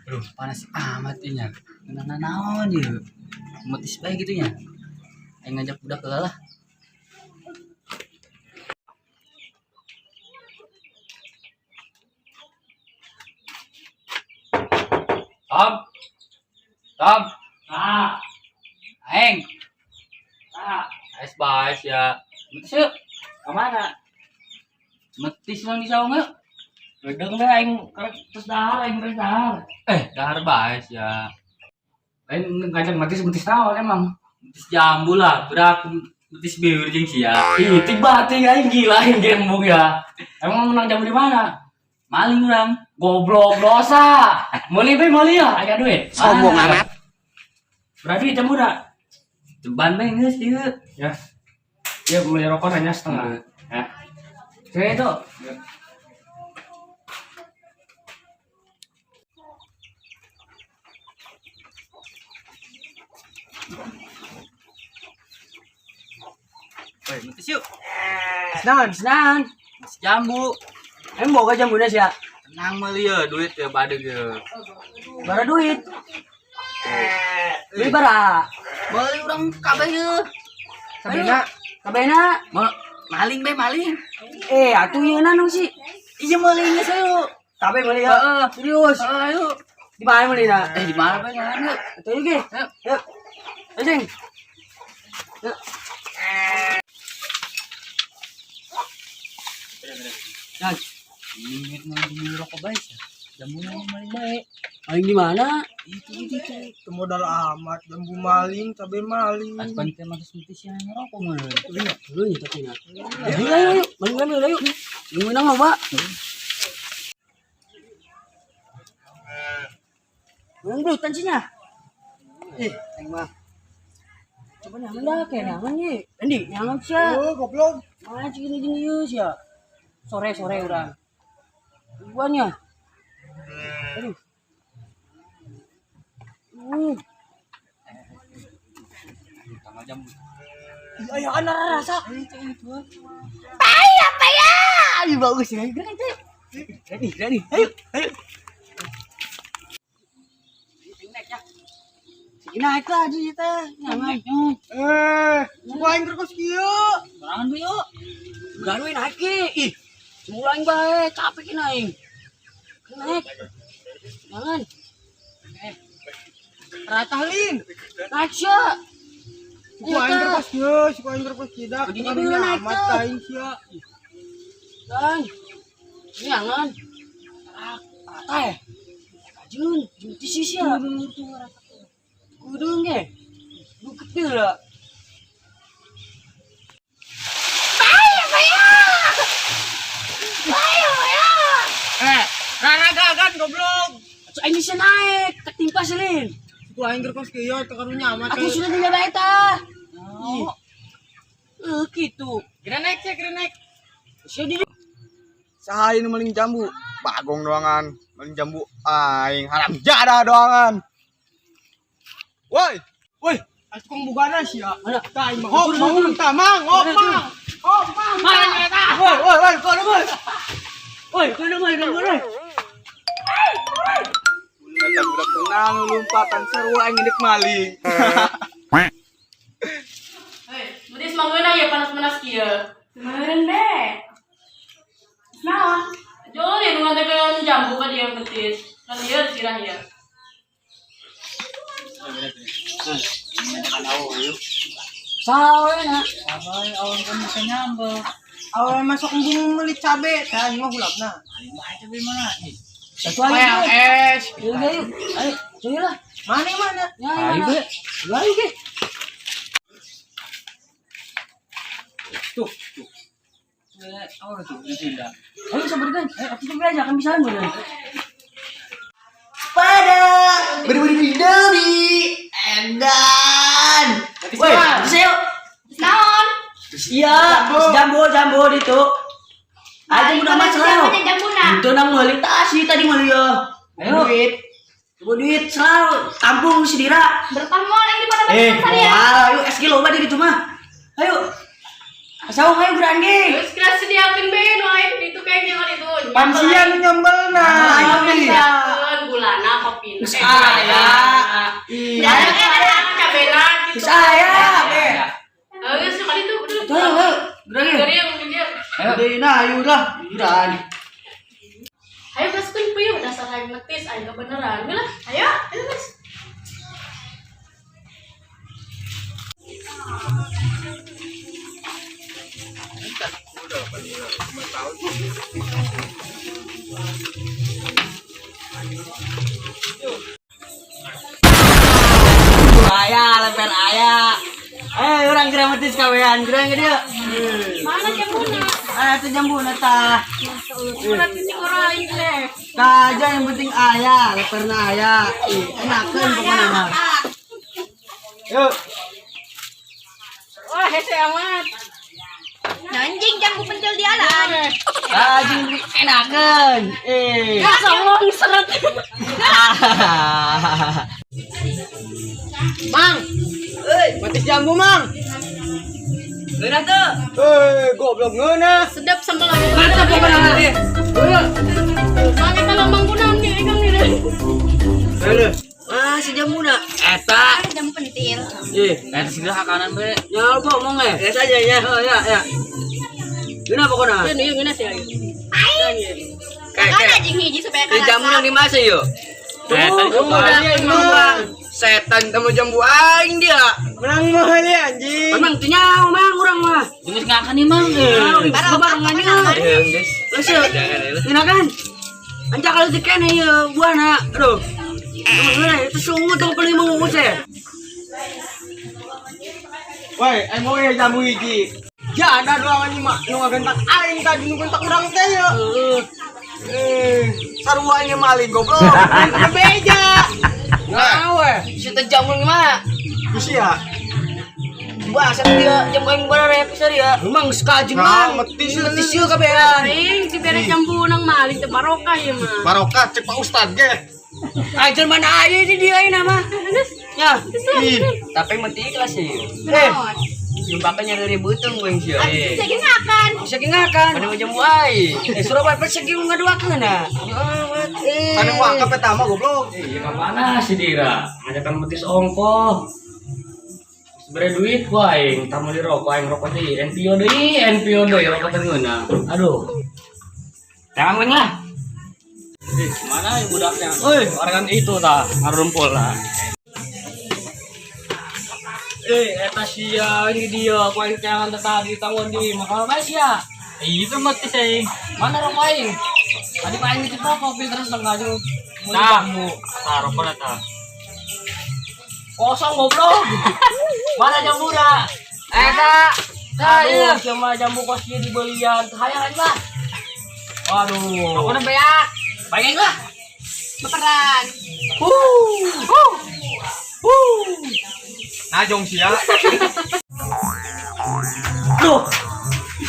Aduh, panas amat ini ya. Ngeunah naon ieu? Metis bae gitu nya. Aing ngajak budak heula lah. Tom. Tom. Ah, Aing. ah, Ais baes ya. Metis yuk. kemana? Metis lang di saung yuk. Gedeng deh, aing kerek terus dahar, aing terus dahar. Eh, dahar baes ya. Aing ngajak metis metis naon emang. Metis jambu lah, berak metis beueur jeung sia. Ih, bating aing gila aing gembung ya. Emang menang jambu di mana? Maling urang. Goblok dosa. Meuli be meuli ya, aya duit. Sombong amat. Berapa duit jambu dah? Ceban bae geus ieu. Ya. Ya beli rokok hanya setengah. Ya. Saya itu. Woi, metis yuk. Naon, naon. Metis jambu. Emang boga jambuna sia. Tenang meuli ya duit ya badeg ya. Bara duit. Duit bara. Meuli urang kabeh ye. Sabena, sabena. Maling be maling. Eh, atuh ieu naon sih? Iya meuli geus ayo. Kabeh meuli ya. Heeh. Serius. Heeh, ayo. Di mana meulina? Eh, di mana bae ngaran yuk. Atuh ieu ge. Yuk. Yuk. Ayo, Sing. Yuk. Nah, Ini nang di rokok bae ya. Jambunya maling bae. maling di mana? Itu itu. Itu modal amat, jambu maling, cabai maling. Pan teh matus metis yang ngerokok mah. Iya, dulu nih tapi nah. Ayo, ayo, ayo. Maling ambil ayo. Lu menang loba. Menang bro, tensinya. Eh, aing mah. Coba nyaman dah, kayak nyaman nih. Andi, nyaman sih. Oh, goblok. Mana sih gini gini yuk sih ya. Sore sore orang. Buannya. Aduh. Tanggal jambu. Iya, anak rasa. Payah, payah. Aduh, bagus ya. Gerak itu. Ready, ready. Ayo, ayo. Naik lah di teh. Jangan. Eh, suku aing keur kos kieu. Sorangan we yuk. Gawe naik ge. Ih. Semula aing bae, capek ki aing. Naik. Jangan. Rata lin. Naik sia. Suku aing keur kos kieu, suku aing keur kos kieu dah. Badinya dulu naik Amat tuh. aing sia. Jangan. Jangan. Rata ya. Kajun, jeung tisi sia. Kudu ge. Duket deui lah. Eh, raragagan goblok. Atuh aing bisa naik, ketimpa selin. Suku aing keur kos kieu teu karunya amat. Aku sudah tidak baik tah. Oh. Eh, gitu. Kira naik sih, kira naik. Sia di Saha nu maling jambu? Bagong doangan, maling jambu aing haram jadah doangan. Woi, woi, atuh kang bugana sia. Mana? Tah aing mah hop, mang, tah mang, hop mang. Hop mang. Woi, woi, woi, kau woi. Woi, kau dengar, dengar. Datang budak tenang lompatan seru aing indek maling. Hei, betis mangeuna ya panas-panas kieu. Meureun be. Naon? Jol ya nu ngantekeun jambu ka dieu betis. Kan lieur sirah ya. Sawe na. Sabar, awan kan bisa nyambel. Awal masuk embung meuli cabe, tah aing mah hulapna. Aing bae cabe mana? Ih, Satu aja. Es. Ayo, ayo, ayo, ayo lah. Mana mana? Ya, Ayo mana? be. Ayo ge. Tuh, tuh. Eh, awan tuh, di sini. Ayo sabar kan. Ayo, aku coba aja kan bisa boleh. Pada beri-beri edan. Woi, bisa yuk. Naon? Iya, jambu jambu itu. Aja udah masalah. Siapa jambuna? Itu nang meuli tasi tadi meuli ya. Ayo. Duit. Coba duit selalu tampung si Dira. Berkah moal yang di pada Eh, pasar ya. wah, ayo SG loba di ditu mah. Ayo. Asal ayo geran ge. Terus kira sediakeun be nu aing ditu kayaknya kan itu. Pansian nyambelna. Ayo bisa. Sediakeun gulana kopina. Geus aya. Iya. Cabena gitu. Geus aya. Geus sekali itu udah. Tuh, ayo, geran ge. Dari yang dia. Ayo. Udah, nah, ayo lah, geran. Ayo gaskeun puyuh dasar aing metis aing kebeneran. Lah, ayo, ayo guys. Aya, lemper aya. Eh, orang gramatis kawean, geran ge dia. Mana jambuna? Ah, itu jambu tah. Berarti si orang aing teh. Tah aja yang penting aya, leperna aya. Ih, enakeun pokoknya mah. Yuk. Wah, hese amat. Anjing jambu pentil di alam. Ah, jeung enakeun. Eh. Songong seret. Mang. Metis jambu, Mang. Geura tuh. Eh, goblok ngeunah. Sedap sambal aing. Mantap pokoknya mah. Mang eta lambang kunaon nih aing nih. Ah, si jambuna. Eta. Jambu pentil. Ih, Eh, sebelah kanan be. ya apa omong eh? Ya saja ya. Oh, ya, ya. Guna pokoknya. Ieu ieu ngeunah sih aing. Kan anjing hiji supaya Di jambu yang dimasak yo. Eh, tadi Tuh, udah. udah. Setan temu jambu aing dia. Menang mah dia anjing. Memang teu nyaho mang urang mah. Geus ngakan nih, Mang. Eh, barengan ieu. Eh, guys. Geus. Jangan ya. Kan? Anjak kalau dikene ieu buahna. Aduh. Emang itu sungut tong paling mengungut saya. Woi, aing mau ya jambu hiji. Ya ada doang anjing mah nu ngagentak aing tadi nu gentak urang teh ya. Eh, sarua aing maling goblok. Aing beja. Nah, weh, si teh jambu mah. Bisi ya. Bahasa dia jambu aing barare pisan ya. Memang sekajeng Nah, mang. metis. Metis ieu kabehan. Aing dibere jambu nang maling teh barokah ieu mah. Barokah cek Pak Ustad ge. Ajar mana aya di dia ini mah. Ya. Ih, Tapi mati ikhlas sih. Eh, Nyumpakan nyari beuteung aing sia. Abis itu ngakan. Bisa ngakan. Mana mau jambu aing? Eh Surabaya pas segi ngaduakeun nah. Eh. Kan wakaf eta mah goblok. Iya ke mana si Dira? Ngajakan betis ongkoh. Sebenernya duit ku aing, tamu di rokok aing rokok deui, NPO deui, NPO deui rokok teh ngeunah. Aduh. Jangan lah. Ih, mana yang budaknya? Woi, orang itu tah, ngarumpul lah. Eh, eta sia, ini dia, aku aing jangan tadi tanggung di, makal bae sia. Itu mati aing. Mana rokok aing? Tadi pak aing nitip rokok filter setengah aja. Tah, tah rokok tah. Kosong goblok. Mana jambura? Eta. Tah Aduh, iya. cuma jambu kos ieu dibelian. Hayang aing lah. Waduh. Rokokna beak. Baik aing lah. Baperan. Nah jong sia. Duh.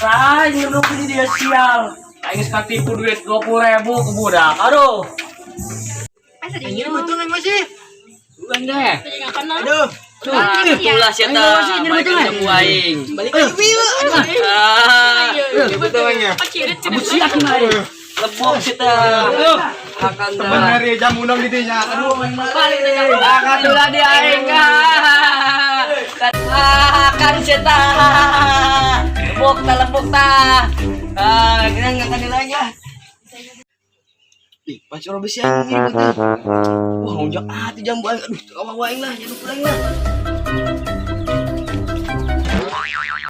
Ah, nyeluk ini dia sial. Aing geus katipu duit 20.000 ke budak. Aduh. Asa Ini di betul aing masih. Bukan deh. Ngakan lah. Aduh. Itulah sia tah. Aing masih, nyeri betul, Jambu aing. Balik lagi yuk. Ah, Ini betul aing ya. Pacirit Siap aing. lebok sia tah. Akan tah. Bener ya jamu nang di dinya. Aduh aing mah. Balik teh jambu. Akan ulah di aing. Ah, kan sia tah. Lebok tah, lebok tah. Ah, kira ngakan deui lah. Ih, pacar besi aing ini betul. Wah, ngojak ati jambu aing. Aduh, kawawa aing lah, jadi aing lah.